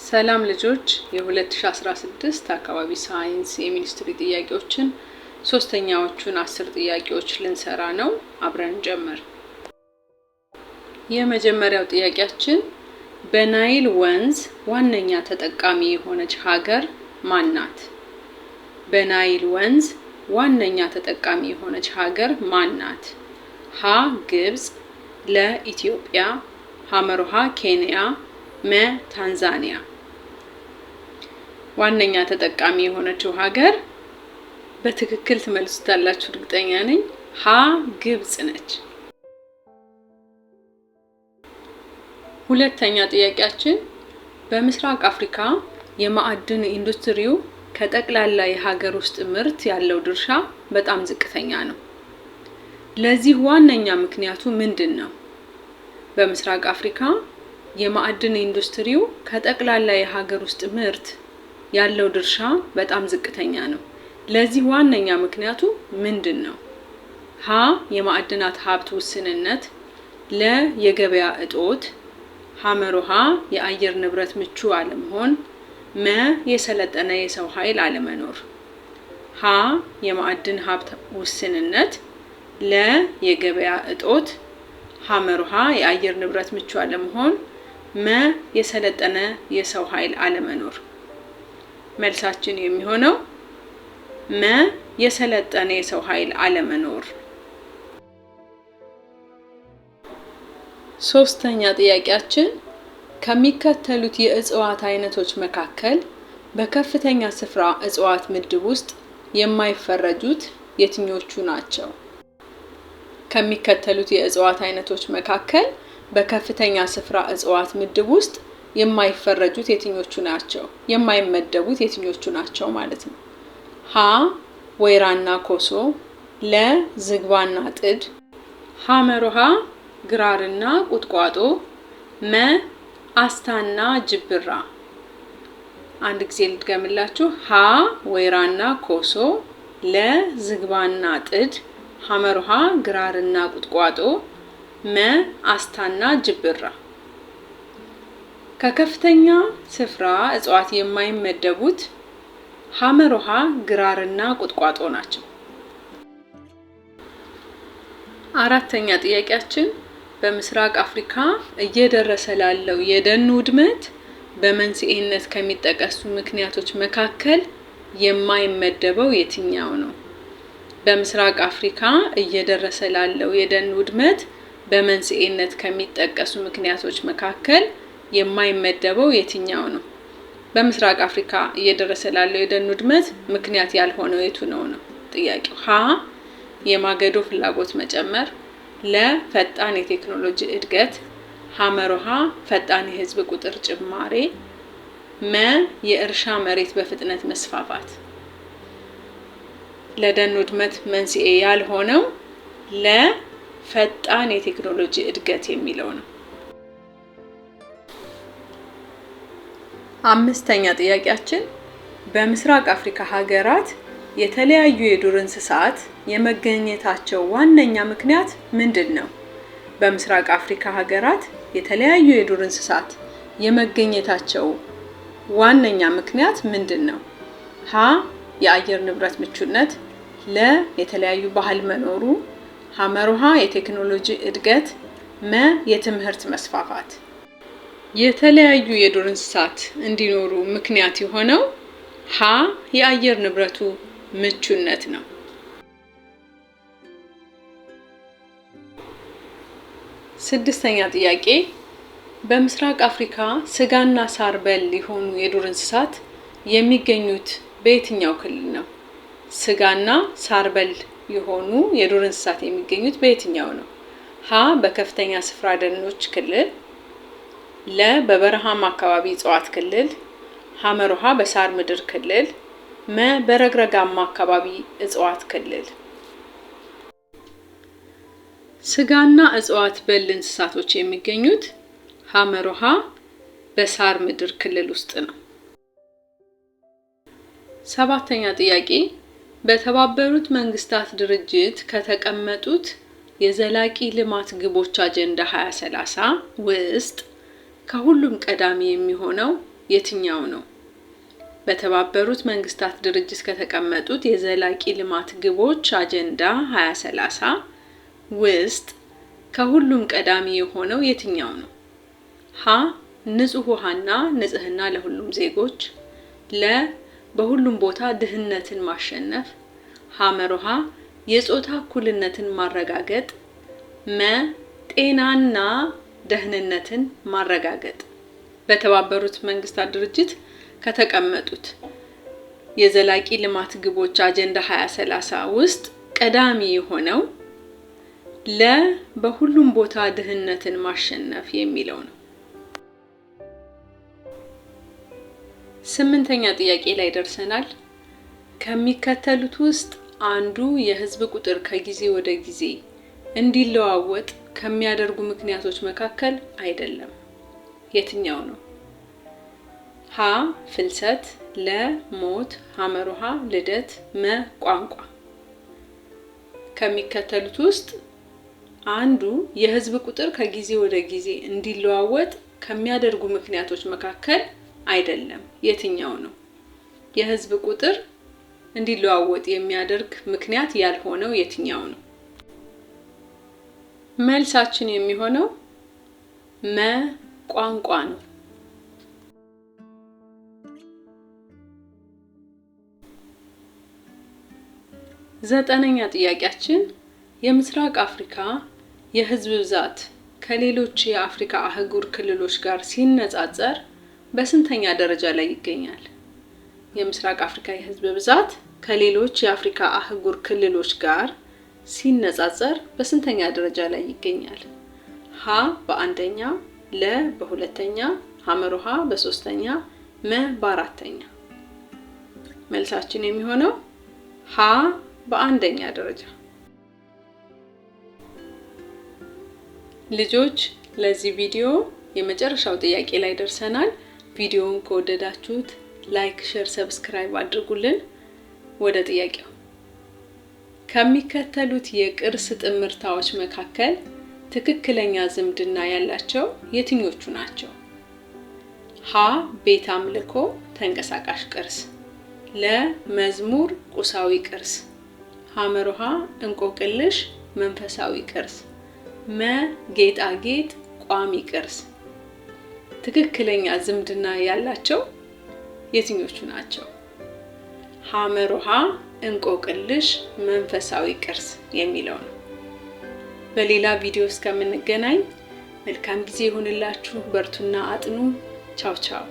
ሰላም ልጆች፣ የ2016 አካባቢ ሳይንስ የሚኒስትሪ ጥያቄዎችን ሶስተኛዎቹን 10 ጥያቄዎች ልንሰራ ነው። አብረን እንጀምር። የመጀመሪያው ጥያቄያችን በናይል ወንዝ ዋነኛ ተጠቃሚ የሆነች ሀገር ማን ናት? በናይል ወንዝ ዋነኛ ተጠቃሚ የሆነች ሀገር ማን ናት? ሀ ግብጽ፣ ለ ኢትዮጵያ፣ ሐመሩ ሐ ኬንያ፣ መ ታንዛኒያ። ዋነኛ ተጠቃሚ የሆነችው ሀገር በትክክል ትመልሱታላችሁ እርግጠኛ ነኝ። ሀ ግብጽ ነች። ሁለተኛ ጥያቄያችን በምስራቅ አፍሪካ የማዕድን ኢንዱስትሪው ከጠቅላላ የሀገር ውስጥ ምርት ያለው ድርሻ በጣም ዝቅተኛ ነው። ለዚህ ዋነኛ ምክንያቱ ምንድን ነው? በምስራቅ አፍሪካ የማዕድን ኢንዱስትሪው ከጠቅላላ የሀገር ውስጥ ምርት ያለው ድርሻ በጣም ዝቅተኛ ነው። ለዚህ ዋነኛ ምክንያቱ ምንድን ነው? ሀ የማዕድናት ሀብት ውስንነት፣ ለ የገበያ እጦት፣ ሐመሩ ሐ የአየር ንብረት ምቹ አለመሆን፣ መ የሰለጠነ የሰው ኃይል አለመኖር። ሀ የማዕድን ሀብት ውስንነት፣ ለ የገበያ እጦት፣ ሐመሩ ሐ የአየር ንብረት ምቹ አለመሆን፣ መ የሰለጠነ የሰው ኃይል አለመኖር። መልሳችን የሚሆነው መ የሰለጠነ የሰው ኃይል አለመኖር። ሶስተኛ ጥያቄያችን ከሚከተሉት የእጽዋት አይነቶች መካከል በከፍተኛ ስፍራ እጽዋት ምድብ ውስጥ የማይፈረጁት የትኞቹ ናቸው? ከሚከተሉት የእጽዋት አይነቶች መካከል በከፍተኛ ስፍራ እጽዋት ምድብ ውስጥ የማይፈረጁት የትኞቹ ናቸው? የማይመደቡት የትኞቹ ናቸው ማለት ነው። ሀ ወይራና ኮሶ፣ ለ ዝግባና ጥድ፣ ሐመሩ ሐ ግራርና ቁጥቋጦ፣ መ አስታና ጅብራ። አንድ ጊዜ ልድገምላችሁ። ሀ ወይራና ኮሶ፣ ለ ዝግባና ጥድ፣ ሐመሩ ሐ ግራርና ቁጥቋጦ፣ መ አስታና ጅብራ። ከከፍተኛ ስፍራ እጽዋት የማይመደቡት ሐመሩ ሐ ግራርና ቁጥቋጦ ናቸው። አራተኛ ጥያቄያችን በምስራቅ አፍሪካ እየደረሰ ላለው የደን ውድመት በመንስኤነት ከሚጠቀሱ ምክንያቶች መካከል የማይመደበው የትኛው ነው? በምስራቅ አፍሪካ እየደረሰ ላለው የደን ውድመት በመንስኤነት ከሚጠቀሱ ምክንያቶች መካከል የማይመደበው የትኛው ነው? በምስራቅ አፍሪካ እየደረሰ ላለው የደን ውድመት ምክንያት ያልሆነው የቱ ነው ነው ጥያቄው። ሀ የማገዶ ፍላጎት መጨመር፣ ለ ፈጣን የቴክኖሎጂ እድገት፣ ሐመሩ ሐ ፈጣን የህዝብ ቁጥር ጭማሬ፣ መ የእርሻ መሬት በፍጥነት መስፋፋት። ለደን ውድመት መንስኤ ያልሆነው ለ ፈጣን የቴክኖሎጂ እድገት የሚለው ነው። አምስተኛ ጥያቄያችን በምስራቅ አፍሪካ ሀገራት የተለያዩ የዱር እንስሳት የመገኘታቸው ዋነኛ ምክንያት ምንድን ነው? በምስራቅ አፍሪካ ሀገራት የተለያዩ የዱር እንስሳት የመገኘታቸው ዋነኛ ምክንያት ምንድን ነው? ሀ የአየር ንብረት ምቹነት፣ ለ የተለያዩ ባህል መኖሩ፣ ሐመሩ ሐ የቴክኖሎጂ እድገት፣ መ የትምህርት መስፋፋት። የተለያዩ የዱር እንስሳት እንዲኖሩ ምክንያት የሆነው ሀ የአየር ንብረቱ ምቹነት ነው። ስድስተኛ ጥያቄ በምስራቅ አፍሪካ ስጋና ሳር በል የሆኑ የዱር እንስሳት የሚገኙት በየትኛው ክልል ነው? ስጋና ሳር በል የሆኑ የዱር እንስሳት የሚገኙት በየትኛው ነው? ሀ በከፍተኛ ስፍራ ደኖች ክልል፣ ለ በበረሃማ አካባቢ እጽዋት ክልል፣ ሐመሩ ሐ በሳር ምድር ክልል፣ መ በረግረጋማ አካባቢ እጽዋት ክልል። ስጋና እጽዋት በል እንስሳቶች የሚገኙት ሐመሩ ሐ በሳር ምድር ክልል ውስጥ ነው። ሰባተኛ ጥያቄ በተባበሩት መንግስታት ድርጅት ከተቀመጡት የዘላቂ ልማት ግቦች አጀንዳ 2030 ውስጥ ከሁሉም ቀዳሚ የሚሆነው የትኛው ነው? በተባበሩት መንግስታት ድርጅት ከተቀመጡት የዘላቂ ልማት ግቦች አጀንዳ 2030 ውስጥ ከሁሉም ቀዳሚ የሆነው የትኛው ነው? ሀ ንጹህ ውሃና ንጽህና ለሁሉም ዜጎች፣ ለ በሁሉም ቦታ ድህነትን ማሸነፍ፣ ሐመሩ ሐ የጾታ እኩልነትን ማረጋገጥ፣ መ ጤናና ደህንነትን ማረጋገጥ። በተባበሩት መንግስታት ድርጅት ከተቀመጡት የዘላቂ ልማት ግቦች አጀንዳ 2030 ውስጥ ቀዳሚ የሆነው ለ በሁሉም ቦታ ድህነትን ማሸነፍ የሚለው ነው። 8ኛ ጥያቄ ላይ ደርሰናል። ከሚከተሉት ውስጥ አንዱ የህዝብ ቁጥር ከጊዜ ወደ ጊዜ እንዲለዋወጥ ከሚያደርጉ ምክንያቶች መካከል አይደለም። የትኛው ነው? ሀ ፍልሰት፣ ለ ሞት፣ ሐመሩ ሐ ልደት፣ መ ቋንቋ። ከሚከተሉት ውስጥ አንዱ የህዝብ ቁጥር ከጊዜ ወደ ጊዜ እንዲለዋወጥ ከሚያደርጉ ምክንያቶች መካከል አይደለም። የትኛው ነው? የህዝብ ቁጥር እንዲለዋወጥ የሚያደርግ ምክንያት ያልሆነው የትኛው ነው? መልሳችን የሚሆነው መ ቋንቋ ነው። ዘጠነኛ ጥያቄያችን የምስራቅ አፍሪካ የህዝብ ብዛት ከሌሎች የአፍሪካ አህጉር ክልሎች ጋር ሲነጻጸር በስንተኛ ደረጃ ላይ ይገኛል? የምስራቅ አፍሪካ የህዝብ ብዛት ከሌሎች የአፍሪካ አህጉር ክልሎች ጋር ሲነጻጸር በስንተኛ ደረጃ ላይ ይገኛል? ሀ በአንደኛ፣ ለ በሁለተኛ፣ ሐመሩ ሐ በሶስተኛ፣ መ በአራተኛ። መልሳችን የሚሆነው ሀ በአንደኛ ደረጃ። ልጆች ለዚህ ቪዲዮ የመጨረሻው ጥያቄ ላይ ደርሰናል። ቪዲዮውን ከወደዳችሁት like፣ share፣ subscribe አድርጉልን። ወደ ጥያቄው። ከሚከተሉት የቅርስ ጥምርታዎች መካከል ትክክለኛ ዝምድና ያላቸው የትኞቹ ናቸው? ሀ ቤተ አምልኮ ተንቀሳቃሽ ቅርስ፣ ለ መዝሙር ቁሳዊ ቅርስ፣ ሐመሩ ሐ እንቆቅልሽ መንፈሳዊ ቅርስ፣ መ ጌጣጌጥ ቋሚ ቅርስ። ትክክለኛ ዝምድና ያላቸው የትኞቹ ናቸው? ሐመሩ ሐ እንቆቅልሽ መንፈሳዊ ቅርስ የሚለው ነው። በሌላ ቪዲዮ እስከምንገናኝ መልካም ጊዜ ይሁንላችሁ። በርቱና አጥኑ። ቻው ቻው።